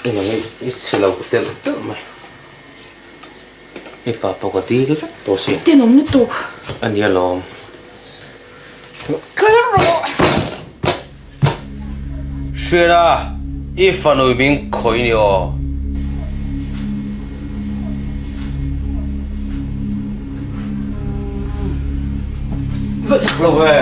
Engah nge i chhe lo telh telh mai. I pa pawh ka dil vek tawh si. Tenawm lutuk. A nia lawm. Kal rawh. Hriat a, i fanu min khawih ni aw. Va chak lo ve.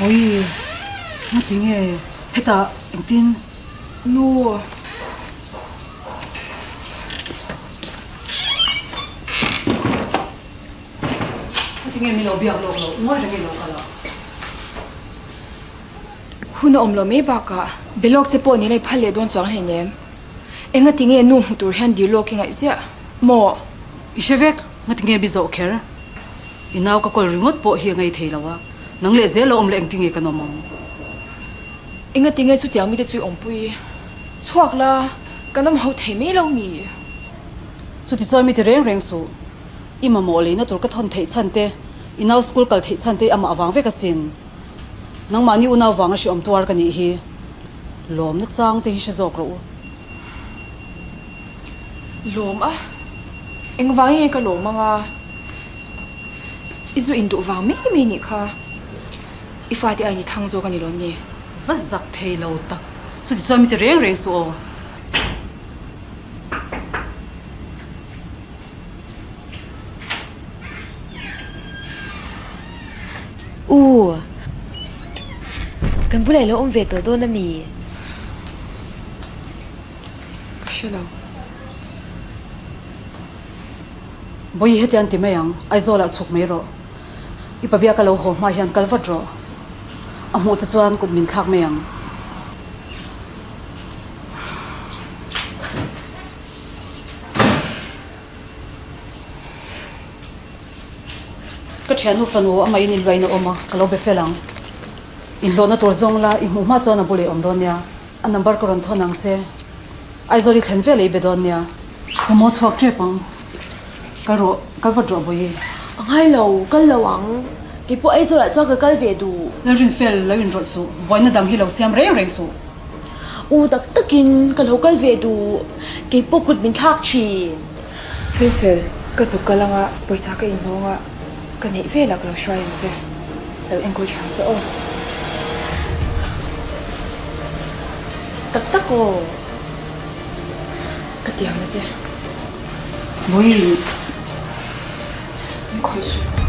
Bawihi, ngatinge hetah engtin? Nu. Ngatinge min lo biak lawk loh, ngawi reng i lo kal a. Hun a awm lo mai bakah be lawk che pawh nila i phal leh dawn chuang hleinem. Engatinge nu hmu tur hian dil lawk i ngaih ziah maw? I hre vek, ngatinge mi zawh kher? I nau ka kawl ringawt pawh hi a ngei thei lo a, nang leh zel a awm leh engtinge kan awm ang? Engatinge chutiang mite chu i awmpui? Chhuak la, kan awm ho thei mai lo mi? Chuti chuan mi ti reng reng suh. I mamawh leina tur ka thawn theih chhan te, i nau school kal theih chhan te i amah avang vek asin. Nangmahni unau vanga hreawm tuar ka nih hi. Lawmna chang te hi hre zawk rawh u. Lawm a, engvang nge ka lawm anga i zu induh vang mai mai nih kha i fate aiin i thang zawk a ni lawm ni? Va zak thei lo tak, chuti chuan mi ti reng reng suh aw. U, kan bulah i lo awm ve tawh dawn a mi? Ka hre lo. Bawihi hetiang ti mai ang, Aizawlah chhuk mai rawh. I pabia ka lo haw hma hian kal vat rawh. A hmuh che chuan kut min thlak mai ang. Ka thiannu fanu amah in inluain a awm a, ka lo be fel ang. Inhlawhna tur zawng la i hmuh hma chuan a bul ei awm dawn nia. A number ka rawn thawn ang che. Aizawl i thlen vel ei be dawn nia. Ka maw chhuak tep ang. Kal rawh, kal vat rawh Bawihi. A ngai lo, kal lo ang. Keipawh Aizawlah chuan ka kal ve duh. Lalrinfel, lo inrawlh suh. Buaina dang hi lo siam reng reng suh. U tak takin ka lo kal ve duh. Keipawh kut min thlak thin. Felfel, ka zuk kal anga pawisa ka inhlawng a, ka neih velah ka lo hruai ang che. Lo enkawl tha ang che aw. Tak tak aw. Ka tiang a che. Bawihi. Min khawih suh.